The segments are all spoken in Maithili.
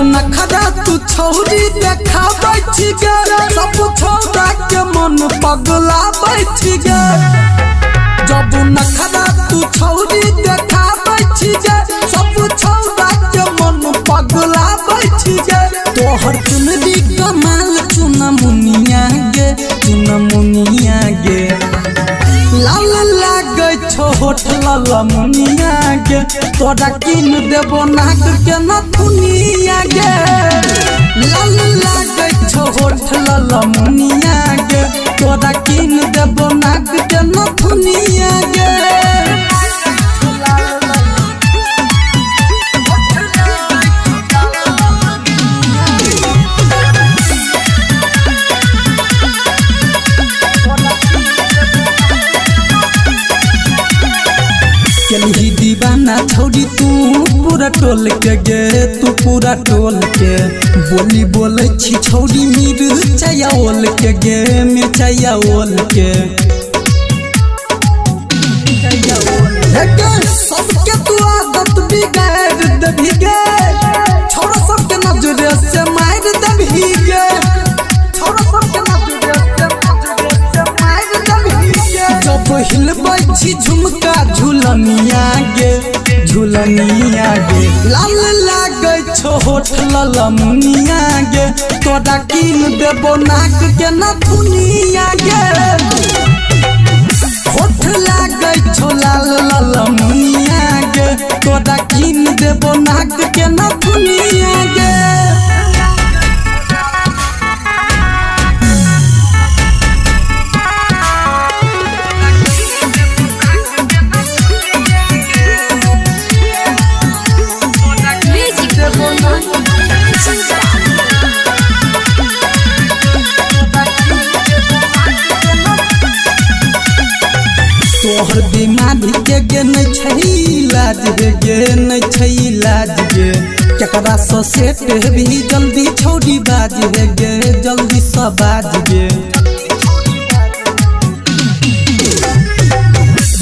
नखरा तू छौरी देखाबै छी गे, सब छौरा के मन पगलाबै छी गे। जब नखरा तू छौरी देखाबै छी गे, सब छौरा के मन पगलाबै छी गे। तोहर चुनरी कमाल चुना मुनिया गे, चुना मुनिया गे। लाल लागै छौ होठ लाल मुनिया गे, तोरा कीन देबो नाक के नथुनिया गे। लाल लागै छौ होठ लाल मुनिया गे, तोरा कीन देबो नाक के नथुनिया गे। केलही दीवाना छौरी तू पूरा टोल के गे, तू पूरा टोल के। बोली बोलै छी छौरी मिरचाइया ओल के गे, मिरचाइया ओल के। सबके तू आदत बिगाड़ देबही गे, छौरा सबके नजरे से मारि देबही गे। छौरा सबके नजरे से मारि देबही गे। जब हिलबै छी झुमका झुलनिया गे, झुलनिया गे। लाल लागै छौ होठ लाल मुनिया गे, तोरा कीन देबो नाक के नथुनिया गे। होठ लागै छौ लाल लाल मुनिया गे, तोरा कीन देबो नाक के नथुनिया गे। Music तोहर बीमारी के गे नहीं छै इलाज गे, गे नहीं छै इलाज गे। केकरा सँ सेट हेबही जल्दी छौरी बाज हे गे, जल्दी सँ बाज गे।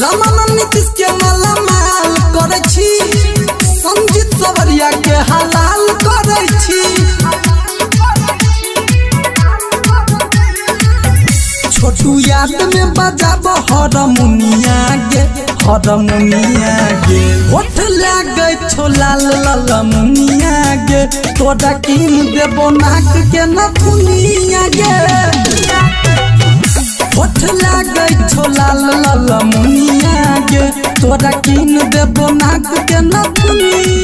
रमन नीतीश के माला माल करै छी, संजीत सवरिया के हलाल करै छी। छोटू याद में बजाब हरमुनिया गे, हरमुनिया गे। होठ लागै छौ लाल लाल मुनिया गे, तोरा कीन देबो नाक के नथुनिया गे। होठ लागै छौ लाल लाल मुनिया गे, तोरा कीन देबो नाक के नथुनिया।